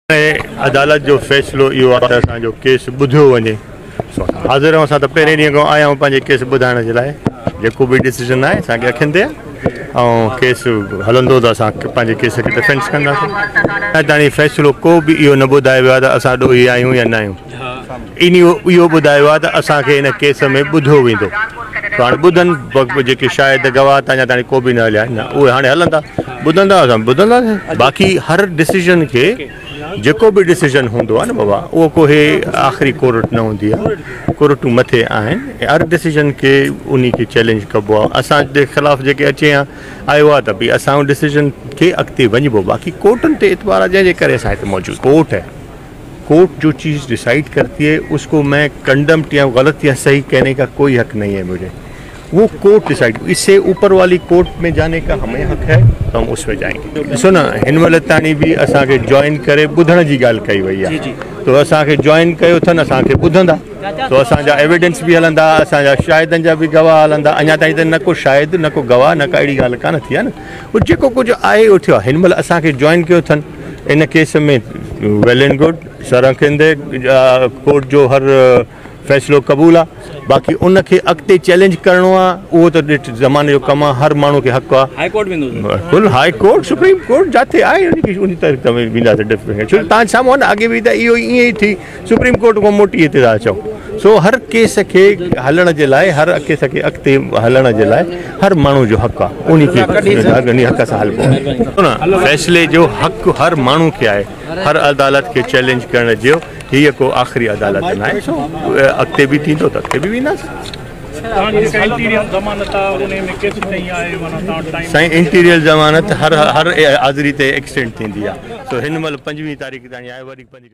عدالت جو فيصلو اهو آهي ته اسان جو ڪيس ٻڌيو وڃي سو اسان حاضر آهيون. اسان ته پهرين ڏينهن کان آيا آهيون پنهنجي ڪيس ٻڌائڻ جي لاء. جيڪو به ڊسيزن آهي اسان کي اکين تي آهي ۽ ڪيس هلندو ته اسان پنهنجي ڪيس کي ڊفينس ڪنداسين. اڃا تائين فيصلو ڪو به اهو نه ٻڌايو ويو آهي ته اسان ڏوهي آهيون يا نه آهيون. انهي اهو ٻڌايو آهي ته اسان کي هن ڪيس ۾ ٻڌيو ويندو. سو هاڻي ٻڌن جيڪي شاهد گواهه ته اڃا تائين ڪو به نه هليا آهن اهي هاڻي هلندا ٻڌندا اسان ٻڌنداسين. باقي هر ڊسيزن کي جيڪو به ڊسيزن هوندو آهي نه بابا اهو ڪو هي آخري ڪورٽ نه هوندي آهي. ڪورٽون مٿي آهن. هر ڊسيزن کي انهي کي چئلينج ڪبو آهي. اسان جي خلاف جيڪي اچي ها آيو آهي ته به اسان ان ڊسيزن کي اڳتي وڃبو. باقي ڪورٽن تي اعتبار آهي جنهن جي ڪري اسان هتي موجود. ڪورٽ هي कोर्ट जो चीज़ डिसाइड करती है उसको मैं कंडम्प्ट या गलत या सही कहने का कोई हक नहीं है मुझे। वो कोर्ट डिसाइड, इससे ऊपर वाली कोर्ट में जाने का हमें हक है तो हम उसमें जाएंगे। ॾिसो न हिन महिल ताईं बि असांखे जॉइन करे ॿुधण जी ॻाल्हि कई वई आहे तो असांखे जॉइन कयो अथनि, असांखे ॿुधंदा तो असांजा एविडेंस बि हलंदा, असांजा शाहिदनि जा बि गवाह हलंदा। अञा ताईं त न को शाहिद न को गवाह न का अहिड़ी ॻाल्हि कान थी आहे न। उहो जेको कुझु आहे उहो थियो आहे। हिन महिल असांखे जॉइन कयो अथनि इन case में वेल एंड गुड, sir अखियुनि ते कोर्ट जो हर फ़ैसिलो क़बूल आहे। बाक़ी उनखे अॻिते चैलेंज करिणो आहे उहो त ॾिठ ज़माने जो कमु आहे, हर माण्हू खे हक़ आहे। हाई कोर्ट वेंदो बिल्कुलु, हाई कोर्ट सुप्रीम कोर्ट जिते आहे उन तरफ़ वेंदासीं डिफरेंट। छो तव्हां साम्हूं आहे न, अॻे बि त इहो ईअं ई थी, सुप्रीम कोर्ट खां मोटी हिते था अचूं। सो हर केस खे हलण जे लाइ, हर केस खे अॻिते हलण जे लाइ हर माण्हू जो हक़ आहे, उन खे उन हक़ सां हलबो आहे न। फ़ैसिले जो हक़ हर माण्हू खे आहे, हर अदालत खे चैलेंज करण जो हीअ को आख़िरी अदालत न आहे। सो अॻिते बि थींदो त अॻिते बि वेंदासीं। साईं इंटीरियर ज़मानत हर हर हाज़िरी ते एक्सटेंड थींदी आहे। सो हिन महिल 25 तारीख़ ताईं आहे, वरी 5